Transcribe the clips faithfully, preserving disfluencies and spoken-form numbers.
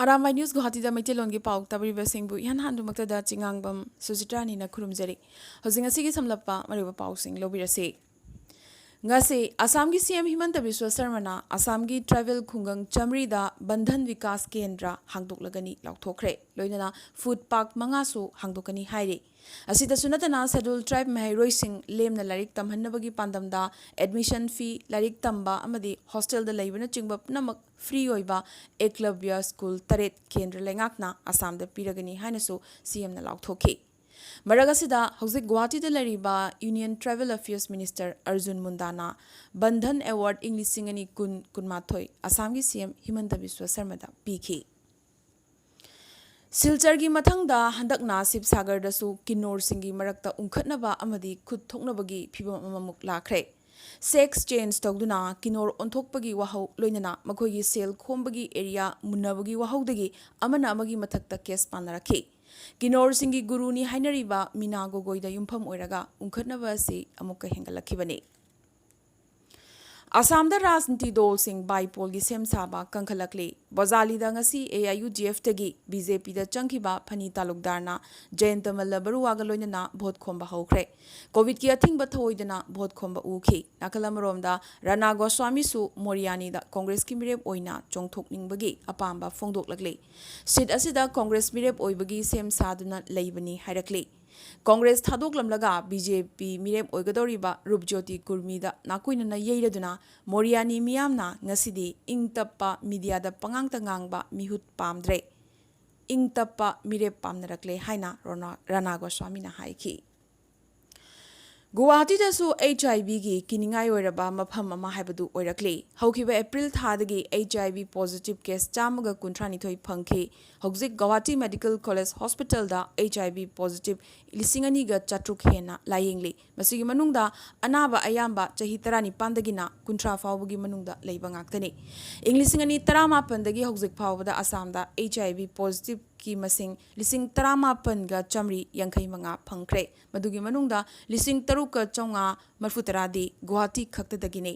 Arambai news ꯒꯨꯋꯥꯍꯥꯇꯤꯗ ꯃꯩꯇꯩꯂꯣꯟꯒꯤ ꯄꯥꯎ ꯇꯥꯕꯤꯔꯤꯕꯁꯤꯡꯕꯨ ꯏꯍꯥꯟ ꯍꯥꯟꯕꯃꯛꯇꯗ ꯆꯤꯉꯥꯡꯕꯝ ꯁꯨꯖꯤꯇ꯭ꯔꯥꯅꯤꯅ ꯈꯨꯔꯨꯝꯖꯔꯤ꯫ ꯍꯧꯖꯤꯛ ꯉꯁꯤꯒꯤ ꯁꯝꯂꯞꯄ ꯃꯔꯨꯑꯣꯏꯕ ꯄꯥꯎꯁꯤꯡ ꯂꯧꯕꯤꯔꯁꯤ꯫ ꯉꯁꯤ ꯑꯁꯥꯝꯒꯤ ꯁꯤ ꯑꯦꯝ ꯍꯤꯃꯟꯇ ꯕꯤꯁ꯭ꯋ ꯁꯔꯃꯅ ꯑꯁꯥꯝꯒꯤ ꯇ꯭ꯔꯥꯏꯕꯦꯜ ꯈꯨꯡꯒꯪ ꯆꯥꯃꯔꯤꯗ ꯕꯟꯙꯟ ꯕꯤꯀꯥꯁ ꯀꯦꯟꯗ꯭ꯔ ꯍꯥꯡꯗꯣꯛꯂꯒꯅꯤ ꯂꯥꯎꯊꯣꯛꯈ꯭ꯔꯦ꯫ ꯂꯣꯏꯅꯅ ꯐꯨꯗ ꯄꯥꯔꯛ ꯃꯉꯥꯁꯨ ꯍꯥꯡꯗꯣꯛꯀꯅꯤ ꯍꯥꯏꯔꯤ꯫ ꯑꯁꯤꯗꯁꯨ ꯅꯠꯇꯅ ꯁꯦꯗꯨꯜ ꯇ꯭ꯔꯥꯏꯕ ꯃꯍꯩꯔꯣꯏꯁꯤꯡ ꯂꯦꯝꯅ ꯂꯥꯏꯔꯤꯛ ꯇꯝꯍꯟꯅꯕꯒꯤ ꯄꯥꯟꯗꯝꯗ ꯑꯦꯗꯃꯤꯁꯟ ꯐꯤ, ꯂꯥꯏꯔꯤꯛ ꯇꯝꯕ ꯑꯃꯗꯤ ꯍꯣꯁꯇꯦꯜꯗ ꯂꯩꯕꯅꯆꯤꯡꯕ ꯄꯨꯝꯅꯃꯛ ꯐ꯭ꯔꯤ ꯑꯣꯏꯕ ꯑꯦꯀꯂꯕ꯭ꯌ ꯁ꯭ꯀꯨꯜ ꯇꯔꯦꯠ ꯀꯦꯟꯗ꯭ꯔ ꯂꯩꯉꯥꯛꯅ ꯑꯁꯥꯝꯗ ꯄꯤꯔꯒꯅꯤ ꯍꯥꯏꯅꯁꯨ ꯁꯤ ꯑꯦꯝꯅ ꯂꯥꯎꯊꯣꯛꯈꯤ꯫ ꯃꯔꯛ ꯑꯁꯤꯗ ꯍꯧꯖꯤꯛ ꯒꯨꯋꯥꯍꯥꯇꯤꯗ ꯂꯩꯔꯤꯕ union tribal affairs minister Arjun ꯃꯨꯟꯗꯥꯅ ꯕꯟꯙꯟ ꯑꯦꯋꯥꯔꯗ ꯏꯪ ꯂꯤꯁꯤꯡ ꯑꯅꯤ ꯀꯨꯟ ꯀꯨꯟꯃꯥꯊꯣꯏ ꯑꯁꯥꯝꯒꯤ ꯁꯤ ꯑꯦꯝ ꯍꯤꯃꯟꯇ ꯕꯤꯁ꯭ꯋ ꯁꯔꯃꯗ ꯄꯤꯈꯤ꯫ ꯁꯤꯜꯆꯔꯒꯤ ꯃꯊꯪꯗ ꯍꯟꯗꯛꯅ ꯁꯤꯕꯁꯥꯒꯔꯗꯁꯨ ꯀꯤꯅꯣꯔꯁꯤꯡꯒꯤ ꯃꯔꯛꯇ ꯎꯪꯈꯠꯅꯕ ꯑꯃꯗꯤ ꯈꯨꯠ ꯊꯣꯛꯅꯕꯒꯤ ꯐꯤꯚꯝ ꯑꯃꯃꯨꯛ ꯂꯥꯛꯈ꯭ꯔꯦ꯫ ꯁꯦꯛꯁ ꯆꯦꯟꯖ ꯇꯧꯗꯨꯅ ꯀꯤꯅꯣꯔ ꯑꯣꯟꯊꯣꯛꯄꯒꯤ ꯋꯥꯍꯧ, ꯂꯣꯏꯅꯅ ꯃꯈꯣꯏꯒꯤ ꯁꯦꯜ ꯈꯣꯝꯕꯒꯤ ꯑꯦꯔꯤꯌꯥ ꯃꯨꯟꯅꯕꯒꯤ ꯋꯥꯍꯧꯗꯒꯤ ꯑꯃꯅ ꯑꯃꯒꯤ ꯃꯊꯛꯇ ꯀꯦꯁ ꯄꯥꯟꯅꯔꯛꯈꯤ꯫ ꯀꯤꯅꯣꯔꯁꯤꯡꯒꯤ ꯒꯨꯔꯨꯅꯤ ꯍꯥꯏꯅꯔꯤꯕ ꯃꯤꯅꯥ ꯒꯣꯒꯣꯏꯗ ꯌꯨꯝꯐꯝ ꯑꯣꯏꯔꯒ ꯎꯪꯈꯠꯅꯕ ꯑꯁꯤ ꯑꯃꯨꯛꯀ ꯍꯦꯟꯒꯠꯂꯛꯈꯤꯕꯅꯤ꯫ ꯑꯁꯥꯝꯗ ꯔꯥꯖꯅꯤꯇꯤ ꯗꯣꯜꯁꯤꯡ ꯕꯥꯏꯄꯣꯜꯒꯤ ꯁꯦꯝ ꯁꯥꯕ ꯀꯟꯈꯠꯂꯛꯂꯤ꯫ ꯕꯣꯖꯥꯂꯤꯗ ꯉꯁꯤ ꯑꯦ ꯑꯥꯏ ꯌꯨ ꯗꯤ ꯑꯦꯐꯇꯒꯤ ꯕꯤ ꯖꯦ ꯄꯤꯗ ꯆꯪꯈꯤꯕ ꯐꯅꯤ ꯇꯥꯂꯨꯛꯗꯥꯔꯅ ꯖꯌꯟꯇ ꯃꯜꯂ ꯕꯔꯨꯋꯥꯒ ꯂꯣꯏꯅꯅ ꯚꯣꯠ ꯈꯣꯝꯕ ꯍꯧꯈ꯭ꯔꯦ꯫ ꯀꯣꯚꯤꯗꯀꯤ ꯑꯊꯤꯡꯕ ꯊꯧꯑꯣꯏꯗꯅ ꯚꯣꯠ ꯈꯣꯝꯕ ꯎꯈꯤ꯫ ꯅꯥꯀꯜ ꯑꯃꯔꯣꯝꯗ ꯔꯥꯅꯥ ꯒꯣꯁ꯭ꯋꯥꯃꯤꯁꯨ ꯃꯣꯔꯤꯌꯥꯅꯤꯗ ꯀꯣꯡꯒ꯭ꯔꯦꯁꯀꯤ ꯃꯤꯔꯦꯞ ꯑꯣꯏꯅ ꯆꯣꯡꯊꯣꯛꯅꯤꯡꯕꯒꯤ ꯑꯄꯥꯝꯕ ꯐꯣꯡꯗꯣꯛꯂꯛꯂꯤ꯫ ꯁꯤꯠ ꯑꯁꯤꯗ ꯀꯣꯡꯒ꯭ꯔꯦꯁ ꯃꯤꯔꯦꯞ ꯑꯣꯏꯕꯒꯤ ꯁꯦꯝ ꯁꯥꯗꯨꯅ ꯂꯩꯕꯅꯤ ꯍꯥꯏꯔꯛꯂꯤ꯫ ꯀꯣꯡꯒ꯭ꯔꯦꯁ ꯊꯥꯗꯣꯛꯂꯝꯂꯒ ꯕꯤ ꯖꯦ ꯄꯤ ꯃꯤꯔꯦꯞ ꯑꯣꯏꯒꯗꯧꯔꯤꯕ ꯔꯨꯞꯖꯣꯇꯤ ꯀꯨꯔꯃꯤꯗ ꯅꯥꯀꯣꯏꯅꯅ ꯌꯩꯔꯗꯨꯅ ꯃꯣꯔꯤꯌꯥꯅꯤ ꯃꯤꯌꯥꯝꯅ ꯉꯁꯤꯗꯤ ꯏꯪ ꯇꯞꯄ ꯃꯤꯗꯤꯌꯥꯗ ꯄꯉꯥꯡꯇ ꯉꯥꯡꯕ ꯃꯤꯍꯨꯠ ꯄꯥꯝꯗ꯭ꯔꯦ, ꯏꯪ ꯇꯞꯄ ꯃꯤꯔꯦꯞ ꯄꯥꯝꯅꯔꯛꯂꯦ ꯍꯥꯏꯅ ꯔꯣꯅꯥ-, ꯔꯥꯅꯥ ꯒꯣꯁ꯭ꯋꯥꯃꯤꯅ ꯍꯥꯏꯈꯤ꯫ ꯒꯨꯋꯥꯍꯥꯇꯤꯗꯁꯨ ꯑꯩꯆ ꯑꯥꯏ ꯚꯤꯒꯤ ꯀꯤꯅꯤꯡꯉꯥꯏ ꯑꯣꯏꯔꯕ ꯃꯐꯝ ꯑꯃ ꯍꯥꯏꯕꯗꯨ ꯑꯣꯏꯔꯛꯂꯤ꯫ ꯍꯧꯈꯤꯕ ꯑꯦꯄ꯭ꯔꯤꯜ ꯊꯥꯗꯒꯤ ꯑꯩꯆ ꯑꯥꯏ ꯚꯤ ꯄꯣꯖꯤꯇꯤꯚ ꯀꯦꯁ ꯆꯥꯝꯃꯒ ꯀꯨꯟꯊ꯭ꯔꯥꯅꯤꯊꯣꯏ ꯐꯪꯈꯤ꯫ ꯍꯧꯖꯤꯛ ꯒꯧꯍꯥꯇꯤ ꯃꯦꯗꯤꯀꯦꯜ ꯀꯣꯂꯦꯖ ꯍꯣꯁꯄꯤꯇꯥꯜꯗ ꯑꯩꯆ ꯑꯥꯏ ꯚꯤ ꯄꯣꯖꯤꯇꯤꯚ ꯂꯤꯁꯤꯡ ꯑꯅꯤꯒ ꯆꯥꯇ꯭ꯔꯨꯛ ꯍꯦꯟꯅ ꯂꯥꯌꯦꯡꯂꯤ꯫ ꯃꯁꯤꯒꯤ ꯃꯅꯨꯡꯗ ꯑꯅꯥꯕ ꯑꯌꯥꯝꯕ ꯆꯍꯤ ꯇꯔꯥꯅꯤꯄꯥꯟꯗꯒꯤꯅ ꯀꯨꯟꯊ꯭ꯔꯥ ꯐꯥꯎꯕꯒꯤ ꯃꯅꯨꯡꯗ ꯂꯩꯕ ꯉꯥꯛꯇꯅꯤ꯫ ꯏꯪ ꯂꯤꯁꯤꯡ ꯑꯅꯤ ꯇꯔꯥꯃꯥꯄꯟꯗꯒꯤ ꯍꯧꯖꯤꯛ ꯐꯥꯎꯕꯗ ꯑꯁꯥꯝꯗ ꯑꯩꯆ ꯑꯥꯏ ꯚꯤ ꯄꯣꯖꯤꯇꯤꯚꯀꯤ ꯃꯁꯤꯡ ꯂꯤꯁꯤꯡ ꯇꯔꯥꯃꯥꯄꯟꯒ ꯆꯥꯃꯔꯤ ꯌꯥꯡꯈꯩ ꯃꯉꯥ ꯐꯪꯈ꯭ꯔꯦ꯫ ꯃꯗꯨꯒꯤ ꯃꯅꯨꯡꯗ ꯂꯤꯁꯤꯡ ꯇꯔꯨꯛꯀ ꯆꯥꯝꯃꯉꯥ ꯃꯔꯤꯐꯨ ꯇꯔꯥꯗꯤ ꯒꯨꯋꯥꯍꯥꯇꯤ ꯈꯛꯇꯗꯒꯤꯅꯤ꯫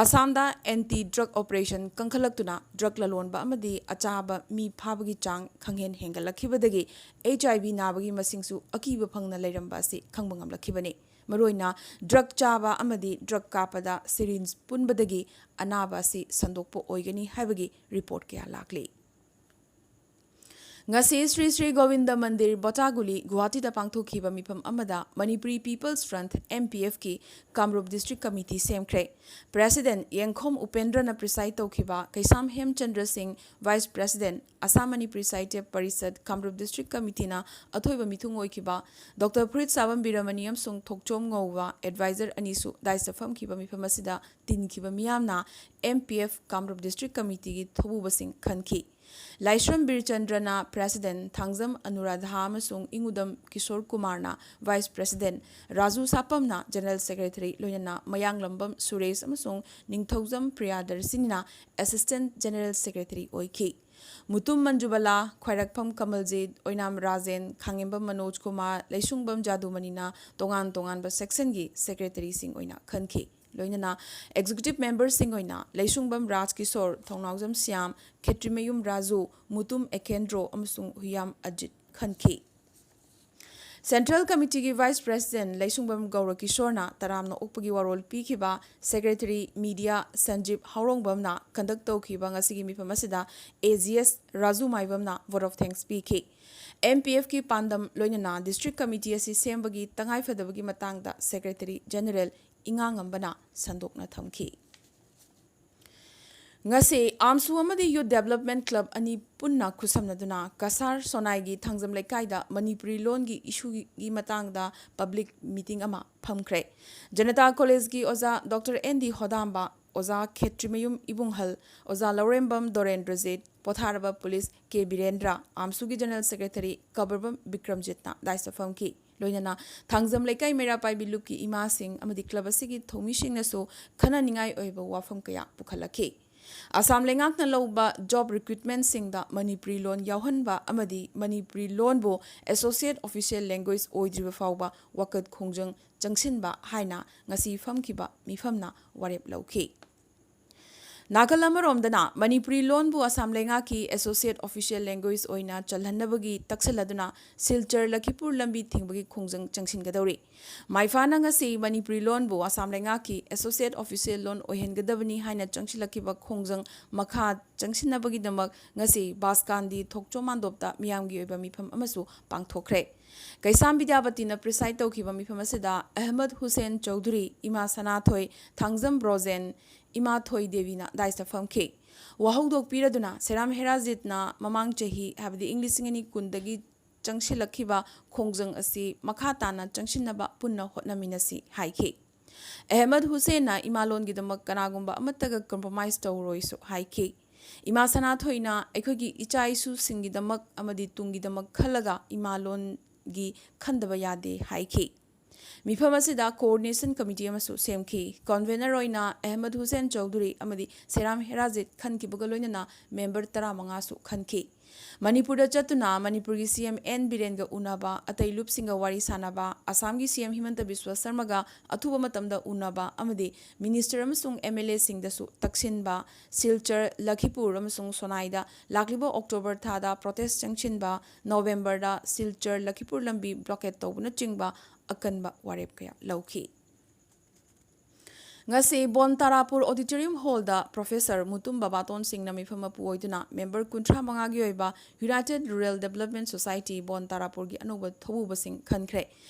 ꯑꯁꯥꯝꯗ ꯑꯦꯟꯇꯤ ꯗ꯭ꯔꯒ ꯑꯣꯄꯔꯦꯁꯟ ꯀꯟꯈꯠꯂꯛꯇꯨꯅ ꯗ꯭ꯔꯒ ꯂꯂꯣꯟꯕ ꯑꯃꯗꯤ ꯑꯆꯥꯕ ꯃꯤ ꯐꯥꯕꯒꯤ ꯆꯥꯡ ꯈꯪꯍꯦꯟ ꯍꯦꯟꯒꯠꯂꯛꯈꯤꯕꯗꯒꯤ ꯑꯩꯆ ꯑꯥꯏ ꯚꯤ ꯅꯥꯕꯒꯤ ꯃꯁꯤꯡꯁꯨ ꯑꯀꯤꯕ ꯐꯪꯅ ꯂꯩꯔꯝꯕ ꯑꯁꯤ ꯈꯪꯕ ꯉꯝꯂꯛꯈꯤꯕꯅꯤ꯫ ꯃꯔꯨꯑꯣꯏꯅ ꯗ꯭ꯔꯒ ꯆꯥꯕ ꯑꯃꯗꯤ ꯗ꯭ꯔꯒ ꯀꯥꯞꯄꯗ ꯁꯤꯔꯤꯟꯖ ꯄꯨꯟꯕꯗꯒꯤ ꯑꯅꯥꯕ ꯑꯁꯤ ꯁꯟꯗꯣꯛꯄ ꯑꯣꯏꯒꯅꯤ ꯍꯥꯏꯕꯒꯤ ꯔꯤꯄꯣꯔꯠ ꯀꯌꯥ ꯂꯥꯛꯂꯤ꯫ ꯉꯁꯤ ꯁ꯭ꯔꯤ ꯁ꯭ꯔꯤ ꯒꯣꯕꯤꯟꯗ ꯃꯟꯗꯤꯔ, ꯕꯣꯇꯥꯒꯨꯂꯤ, ꯒꯨꯋꯥꯍꯥꯇꯤꯗ ꯄꯥꯡꯊꯣꯛꯈꯤꯕ ꯃꯤꯐꯝ ꯑꯃꯗ Manipuri people's front, M P ꯑꯦꯐꯀꯤ ꯀꯥꯡꯂꯨꯞ ꯗꯤꯁꯇ꯭ꯔꯤꯛ ꯀꯃꯤꯇꯤ ꯁꯦꯝꯈ꯭ꯔꯦ꯫ ꯄ꯭ꯔꯦꯁꯤꯗꯦꯟꯠ ꯌꯦꯡꯈꯣꯝ ꯎꯄꯦꯟꯗ꯭ꯔꯅ ꯄ꯭ꯔꯤꯁꯥꯏꯗ ꯇꯧꯈꯤꯕ, ꯀꯩꯁꯥꯝ ꯍꯦꯝꯆꯟꯗ꯭ꯔ ꯁꯤꯡ ꯚꯥꯏꯁ ꯄ꯭ꯔꯦꯁꯤꯗꯦꯟꯠ, ꯑꯁꯥꯝ ꯃꯅꯤꯄꯨꯔꯤ ꯁꯥꯍꯤꯇ꯭ꯌ ꯄꯔꯤꯁꯗ ꯀꯥꯡꯂꯨꯞ ꯗꯤꯁꯇ꯭ꯔꯤꯛ ꯀꯃꯤꯇꯤꯅ ꯑꯊꯣꯏꯕ ꯃꯤꯊꯨꯡ ꯑꯣꯏꯈꯤꯕ ꯗꯣꯛꯇꯔ ꯐꯨꯔꯤꯠꯁꯥꯕꯝ ꯕꯤꯔꯃꯅꯤ ꯑꯃꯁꯨꯡ ꯊꯣꯛꯆꯣꯝ ꯉꯧꯕ ꯑꯦꯗꯚꯥꯏꯖꯔ ꯑꯅꯤꯁꯨ ꯗꯥꯏꯁꯇ ꯐꯝꯈꯤꯕ ꯃꯤꯐꯝ ꯑꯁꯤꯗ ꯇꯤꯟꯈꯤꯕ ꯃꯤꯌꯥꯝꯅ ꯑꯦꯝ ꯄꯤ ꯑꯦꯐ ꯀꯥꯡꯂꯨꯞ ꯗꯤꯁꯇ꯭ꯔꯤꯛ ꯀꯃꯤꯇꯤꯒꯤ ꯊꯧꯕꯨꯕꯁꯤꯡ ꯈꯟꯈꯤ꯫ ꯂꯥꯏꯁ꯭ꯔꯝ ꯕꯤꯔꯆꯟꯗ꯭ꯔꯅ ꯄ꯭ꯔꯦꯁꯤꯗꯦꯟꯠ, ꯊꯥꯡꯖꯝ ꯑꯅꯨꯔꯥꯙꯥ ꯑꯃꯁꯨꯡ ꯏꯉꯨꯗꯝ ꯀꯤꯁꯣꯔ ꯀꯨꯃꯥꯔꯅ ꯚꯥꯏꯁ ꯄ꯭ꯔꯦꯁꯤꯗꯦꯟꯠ, ꯔꯥꯖꯨ ꯁꯥꯄꯝꯅ ꯖꯦꯅꯔꯦꯜ ꯁꯦꯀ꯭ꯔꯦꯇꯔꯤ, ꯂꯣꯏꯅꯅ ꯃꯌꯥꯡꯂꯝꯕꯝ ꯁꯨꯔꯦꯁ ꯑꯃꯁꯨꯡ ꯅꯤꯡꯊꯧꯖꯝ ꯄ꯭ꯔꯤꯌꯥꯗꯔꯁꯤꯅꯤꯅ ꯑꯦꯁꯤꯁꯇꯦꯟꯠ ꯖꯦꯅꯔꯦꯜ ꯁꯦꯀ꯭ꯔꯦꯇꯔꯤ ꯑꯣꯏꯈꯤ꯫ ꯃꯨꯇꯨꯝ ꯃꯟꯖꯨꯕꯂꯥ, ꯈ꯭ꯋꯥꯏꯔꯥꯛꯐꯝ ꯀꯃꯜꯖꯤꯠ, ꯑꯣꯏꯅꯥꯝ ꯔꯥꯖꯦꯟ, ꯈꯥꯉꯦꯝꯕꯝ ꯃꯅꯣꯖ ꯀꯨꯃꯥꯔ, ꯂꯩꯁꯨꯡꯕꯝ ꯖꯥꯗꯨꯃꯅꯤꯅ ꯇꯣꯉꯥꯟ ꯇꯣꯉꯥꯟꯕ ꯁꯦꯛꯁꯟꯒꯤ ꯁꯦꯀ꯭ꯔꯦꯇꯔꯤꯁꯤꯡ ꯑꯣꯏꯅ ꯈꯟꯈꯤ꯫ ꯂꯣꯏꯅꯅ ꯑꯦꯛꯖꯤꯀ꯭ꯌꯨꯇꯤꯚ ꯃꯦꯝꯕꯔꯁꯤꯡ ꯑꯣꯏꯅ ꯂꯩꯁꯨꯡꯕꯝ ꯔꯥꯖ ꯀꯤꯁꯣꯔ, ꯊꯧꯅꯥꯎꯖꯝ ꯁ꯭ꯌꯥꯝ, ꯈꯦꯇ꯭ꯔꯤꯃꯌꯨꯝ ꯔꯥꯖꯨ, ꯃꯨꯇꯨꯝ ꯑꯦꯀꯦꯟꯗ꯭ꯔꯣ ꯑꯃꯁꯨꯡ ꯍꯨꯌꯥꯝ ꯑꯖꯤꯠ ꯈꯟꯈꯤ꯫ ꯁꯦꯟꯇ꯭ꯔꯦꯜ ꯀꯃꯤꯇꯤꯒꯤ ꯚꯥꯏꯁ ꯄ꯭ꯔꯦꯁꯤꯗꯦꯟꯠ ꯂꯩꯁꯨꯡꯕꯝ ꯒꯧꯔ ꯀꯤꯁꯣꯔꯅ ꯇꯔꯥꯝꯅ ꯑꯣꯛꯄꯒꯤ ꯋꯥꯔꯣꯜ ꯄꯤꯈꯤꯕ ꯁꯦꯀ꯭ꯔꯦꯇꯔꯤ ꯃꯤꯗꯤꯌꯥ ꯁꯟꯖꯤꯞ ꯍꯥꯎꯔꯣꯡꯕꯝꯅ ꯀꯟꯗꯛ ꯇꯧꯈꯤꯕ ꯉꯁꯤꯒꯤ ꯃꯤꯐꯝ ꯑꯁꯤꯗ ꯑꯦ ꯖꯤ ꯑꯦꯁ ꯔꯥꯖꯨ ꯃꯥꯏꯕꯝꯅ vote of thanks ꯄꯤꯈꯤ꯫ ꯑꯦꯝ ꯄꯤ ꯑꯦꯐꯀꯤ ꯄꯥꯟꯗꯝ ꯂꯣꯏꯅꯅ ꯗꯤꯁꯇ꯭ꯔꯤꯛ ꯀꯃꯤꯇꯤ ꯑꯁꯤ ꯁꯦꯝꯕꯒꯤ ꯇꯉꯥꯏꯐꯗꯕꯒꯤ ꯃꯇꯥꯡꯗ ꯁꯦꯀ꯭ꯔꯦꯇꯔꯤ ꯖꯦꯅꯔꯦꯜ ꯏꯉꯥꯉꯝꯕꯅ ꯁꯟꯗꯣꯛꯅ ꯊꯝꯈꯤ꯫ ꯉꯁꯤ ꯑꯥꯝꯁꯨ ꯑꯃꯗꯤ ꯌꯨꯠ ꯗꯦꯕꯂꯞꯃꯦꯟꯠ ꯀ꯭ꯂꯕ ꯑꯅꯤ ꯄꯨꯟꯅ ꯈꯨꯠꯁꯝꯅꯗꯨꯅ ꯀꯁꯥꯔ ꯁꯣꯅꯥꯏꯒꯤ ꯊꯥꯡꯖꯝ ꯂꯩꯀꯥꯏꯗ ꯃꯅꯤꯄꯨꯔꯤ ꯂꯣꯟꯒꯤ ꯏꯁꯨꯒꯤ ꯃꯇꯥꯡꯗ ꯄꯕ꯭ꯂꯤꯛ ꯃꯤꯇꯤꯡ ꯑꯃ ꯐꯝꯈ꯭ꯔꯦ꯫ ꯖꯅꯇꯥ ꯀꯣꯂꯦꯖꯀꯤ ꯑꯣꯖꯥ ꯗꯣꯛꯇꯔ ꯑꯦꯟ ꯗꯤ ꯍꯣꯗꯥꯝꯕ, ꯑꯣꯖꯥ ꯈꯦꯇ꯭ꯔꯤꯃꯌꯨꯝ ꯏꯕꯨꯡꯍꯜ, ꯑꯣꯖꯥ ꯂꯧꯔꯦꯝꯕꯝ ꯗꯣꯔꯦꯟꯗ꯭ꯔꯖꯤꯠ, ꯄꯣꯊꯥꯔꯕ ꯄꯨꯂꯤꯁ ꯀꯦ ꯕꯤꯔꯦꯟꯗ꯭ꯔ, ꯑꯥꯝꯁꯨꯒꯤ ꯖꯦꯅꯔꯦꯜ ꯁꯦꯀ꯭ꯔꯦꯇꯔꯤ ꯀꯕꯔꯕꯝ ꯕꯤꯀ꯭ꯔꯝꯖꯤꯠꯅ ꯗꯥꯏꯁꯇ ꯐꯝꯈꯤ꯫ ꯂꯣꯏꯅꯅ ꯊꯥꯡꯖꯝ ꯂꯩꯀꯥꯏ ꯃꯩꯔꯥ ꯄꯥꯏꯕꯤ ꯂꯨꯞꯀꯤ ꯏꯃꯥꯁꯤꯡ ꯑꯃꯗꯤ ꯀ꯭ꯂꯕ ꯑꯁꯤꯒꯤ ꯊꯧꯃꯤꯁꯤꯡꯅꯁꯨ ꯈꯟꯅꯅꯤꯡꯉꯥꯏ ꯑꯣꯏꯕ ꯋꯥꯐꯝ ꯀꯌꯥ ꯄꯨꯈꯠꯂꯛꯈꯤ꯫ ꯑꯁꯥꯝ ꯂꯩꯉꯥꯛꯅ ꯂꯧꯕ ꯖꯣꯕ ꯔꯤꯀ꯭ꯔꯨꯠꯃꯦꯟꯁꯤꯡꯗ ꯃꯅꯤꯄꯨꯔꯤ ꯂꯣꯟ ꯌꯥꯎꯍꯟꯕ ꯑꯃꯗꯤ ꯃꯅꯤꯄꯨꯔꯤ ꯂꯣꯟꯕꯨ ꯑꯦꯁꯣꯁꯤꯌꯦꯠ ꯑꯣꯐꯤꯁꯤꯌꯦꯜ ꯂꯦꯡꯒ꯭ꯋꯦꯖ ꯑꯣꯏꯗ꯭ꯔꯤꯕ ꯐꯥꯎꯕ ꯋꯥꯀꯠ ꯈꯣꯡꯖꯪ ꯆꯪꯁꯤꯟꯕ ꯍꯥꯏꯅ ꯉꯁꯤ ꯐꯝꯈꯤꯕ ꯃꯤꯐꯝꯅ ꯋꯥꯔꯦꯞ ꯂꯧꯈꯤ꯫ ꯅꯥꯀꯜ ꯑꯃꯔꯣꯝꯗꯅ ꯃꯅꯤꯄꯨꯔꯤ ꯂꯣꯟꯕꯨ ꯑꯁꯥꯝ ꯂꯩꯉꯥꯛꯀꯤ ꯑꯦꯁꯣꯁꯤꯌꯦꯠ ꯑꯣꯐꯤꯁꯤꯌꯦꯜ ꯂꯦꯡꯒ꯭ꯋꯦꯖ ꯑꯣꯏꯅ ꯆꯜꯍꯟꯅꯕꯒꯤ ꯇꯛꯁꯤꯜꯂꯗꯨꯅ ꯁꯤꯜꯆꯔ ꯂꯈꯤꯄꯨꯔ ꯂꯝꯕꯤ ꯊꯤꯡꯕꯒꯤ ꯈꯣꯡꯖꯪ ꯆꯪꯁꯤꯟꯒꯗꯧꯔꯤ꯫ ꯃꯥꯏꯐꯥꯅ ꯉꯁꯤ ꯃꯅꯤꯄꯨꯔꯤ ꯂꯣꯟꯕꯨ ꯑꯁꯥꯝ ꯂꯩꯉꯥꯛꯀꯤ ꯑꯦꯁꯣꯁꯤꯌꯦꯠ ꯑꯣꯐꯤꯁꯤꯌꯦꯜ ꯂꯣꯟ ꯑꯣꯏꯍꯟꯒꯗꯕꯅꯤ ꯍꯥꯏꯅ ꯆꯪꯁꯤꯜꯂꯛꯈꯤꯕ ꯈꯣꯡꯖꯪ ꯃꯈꯥ ꯆꯪꯁꯤꯟꯅꯕꯒꯤꯗꯃꯛ ꯉꯁꯤ ꯕꯥꯁꯀꯥꯟꯗꯤ ꯊꯣꯛꯆꯣꯝ ꯃꯥꯟꯗꯣꯞꯇ ꯃꯤꯌꯥꯝꯒꯤ ꯑꯣꯏꯕ ꯃꯤꯐꯝ ꯑꯃꯁꯨ ꯄꯥꯡꯊꯣꯛꯈ꯭ꯔꯦ꯫ ꯀꯩꯁꯥꯝ ꯕꯤꯗ꯭ꯌꯥꯄꯇꯤꯅ ꯄ꯭ꯔꯤꯁꯥꯏꯗ ꯇꯧꯈꯤꯕ ꯃꯤꯐꯝ ꯑꯁꯤꯗ ꯑꯍꯃꯗ ꯍꯨꯁꯦꯟ ꯆꯧꯙꯨꯔꯤ, ꯏꯃꯥ ꯁꯅꯥꯊꯣꯏ, ꯊꯥꯡꯖꯝ ꯕ꯭ꯔꯣꯖꯦꯟ, ꯏꯃꯥ ꯊꯣꯏ ꯗꯦꯕꯤꯅ ꯗꯥꯏꯁꯇ ꯐꯝꯈꯤ꯫ ꯋꯥꯍꯧꯗꯣꯛ ꯄꯤꯔꯗꯨꯅ ꯁꯦꯔꯥꯝ ꯍꯦꯔꯥꯖꯤꯠꯅ ꯃꯃꯥꯡ ꯆꯍꯤ, ꯍꯥꯏꯕꯗꯤ ꯏꯪ ꯂꯤꯁꯤꯡ ꯑꯅꯤ ꯀꯨꯟꯗꯒꯤ ꯆꯪꯁꯤꯜꯂꯛꯈꯤꯕ ꯈꯣꯡꯖꯪ ꯑꯁꯤ ꯃꯈꯥ ꯇꯥꯅ ꯆꯪꯁꯤꯟꯅꯕ ꯄꯨꯟꯅ ꯍꯣꯠꯅꯃꯤꯟꯅꯁꯤ ꯍꯥꯏꯈꯤ꯫ ꯑꯍꯃꯗ ꯍꯨꯁꯦꯟꯅ ꯏꯃꯥꯂꯣꯟꯒꯤꯗꯃꯛ ꯀꯅꯥꯒꯨꯝꯕ ꯑꯃꯠꯇꯒ ꯀꯝꯄ꯭ꯔꯣꯃꯥꯏꯁ ꯇꯧꯔꯣꯏꯁꯨ ꯍꯥꯏꯈꯤ꯫ ꯏꯃꯥ ꯁꯅꯥꯊꯣꯏꯅ ꯑꯩꯈꯣꯏꯒꯤ ꯏꯆꯥ ꯏꯁꯨꯁꯤꯡꯒꯤꯗꯃꯛ ꯑꯃꯗꯤ ꯇꯨꯡꯒꯤꯗꯃꯛ ꯈꯜꯂꯒ ꯏꯃꯥꯂꯣꯟꯒꯤ ꯈꯟꯗꯕ ꯌꯥꯗꯦ ꯍꯥꯏꯈꯤ꯫ ꯃꯤꯐꯝ ꯑꯁꯤꯗ ꯀꯣꯑꯣꯔꯗꯤꯅꯦꯁꯟ ꯀꯃꯤꯇꯤ ꯑꯃꯁꯨ ꯁꯦꯝꯈꯤ꯫ ꯀꯟꯚꯦꯅꯔ ꯑꯣꯏꯅ ꯑꯍꯃꯗ ꯍꯨꯁꯦꯟ ꯆꯧꯙꯨꯔꯤ ꯑꯃꯗꯤ ꯁꯦꯔꯥꯝ ꯍꯦꯔꯥꯖꯤꯠ ꯈꯟꯈꯤꯕꯒ ꯂꯣꯏꯅꯅ ꯃꯦꯝꯕꯔ ꯇꯔꯥꯃꯉꯥꯁꯨ ꯈꯟꯈꯤ꯫ ꯃꯅꯤꯄꯨꯔꯗ ꯆꯠꯇꯨꯅ ꯃꯅꯤꯄꯨꯔꯒꯤ ꯁꯤ ꯑꯦꯝ ꯑꯦꯟ ꯕꯤꯔꯦꯟꯒ ꯎꯅꯕ, ꯑꯇꯩ ꯂꯨꯞꯁꯤꯡꯒ ꯋꯥꯔꯤ ꯁꯥꯅꯕ, ꯑꯁꯥꯝꯒꯤ ꯁꯤ ꯑꯦꯝ ꯍꯤꯃꯟꯇ ꯕꯤꯁ꯭ꯋ ꯁꯔꯃꯒ ꯑꯊꯨꯕ ꯃꯇꯝꯗ ꯎꯅꯕ ꯑꯃꯗꯤ ꯃꯤꯅꯤꯁꯇꯔ ꯑꯃꯁꯨꯡ ꯑꯦꯝ ꯑꯦꯜ ꯑꯦꯁꯤꯡꯗꯁꯨ ꯇꯛꯁꯤꯟꯕ, ꯁꯤꯜꯆꯔ, ꯂꯈꯤꯄꯨꯔ ꯑꯃꯁꯨꯡ ꯁꯣꯅꯥꯏꯗ ꯂꯥꯛꯂꯤꯕ ꯑꯣꯛꯇꯣꯕꯔ ꯊꯥꯗ ꯄ꯭ꯔꯣꯇꯦꯁ ꯆꯪꯁꯤꯟꯕ, ꯅꯣꯕꯦꯝꯕꯔꯗ ꯁꯤꯜꯆꯔ ꯂꯈꯤꯄꯨꯔ ꯂꯝꯕꯤ ꯕ꯭ꯂꯣꯀꯦꯠ ꯇꯧꯕꯅꯆꯤꯡꯕ ꯑꯀꯟꯕ ꯋꯥꯔꯦꯞ ꯀꯌꯥ ꯂꯧꯈꯤ꯫ ꯉꯁꯤ ꯕꯣꯟ ꯇꯥꯔꯥꯄꯨꯔ ꯑꯣꯗꯤꯇꯣꯔꯤꯌꯝ ꯍꯣꯜꯗ ꯄ꯭ꯔꯣꯐꯦꯁꯔ ꯃꯨꯇꯨꯝ ꯕꯕꯥꯇꯣꯟ ꯁꯤꯡꯅ ꯃꯤꯐꯝ ꯃꯄꯨ ꯑꯣꯏꯗꯨꯅ ꯃꯦꯝꯕꯔ ꯀꯨꯟꯊ꯭ꯔꯥ ꯃꯉꯥꯒꯤ ꯑꯣꯏꯕ ꯌꯨꯅꯥꯏꯇꯦꯗ ꯔꯨꯔꯦꯜ ꯗꯦꯕꯂꯞꯃꯦꯟ ꯁꯣꯁꯥꯏꯇꯤ ꯕꯣꯟ ꯇꯥꯔꯥꯄꯨꯔꯒꯤ ꯑꯅꯧꯕ ꯊꯧꯕꯨꯕꯁꯤꯡ ꯈꯟꯈ꯭ꯔꯦ꯫